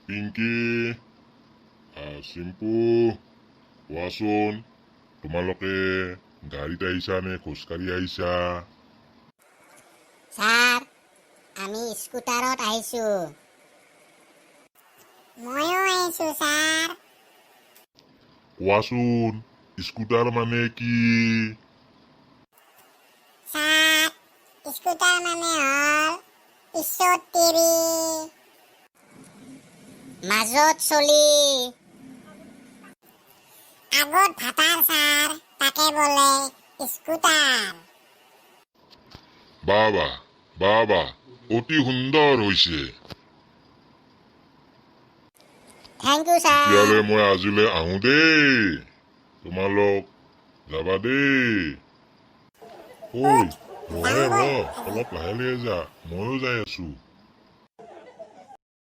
পিংকি, চিম্পু, কোৱাচোন, তোমালোকে গাড়ীত আহিছা নে খোজকাঢ়ি আহিছা? ছাৰ, আমি স্কুটাৰত আহিছোঁ। ময়ো আহিছোঁ ছাৰ। কোৱাচোন, স্কুটাৰ মানে কি? ছাৰ, স্কুটাৰ মানে হ'ল পিছত তিৰি, মাজত চলি, আগত ভাতাৰ ছাৰ, তাকে বোলে স্কুটাৰ। বাবা বাবা, অতি সুন্দৰ হৈছে। Thank you sir. তেতিয়াহ'লে মই আজিলৈ আহোঁ দেই, তোমালোক যাবা দেই। ঐ, ৰহে ৰ, অলপ লাহে লাহে যা, ময়ো যাই আছো।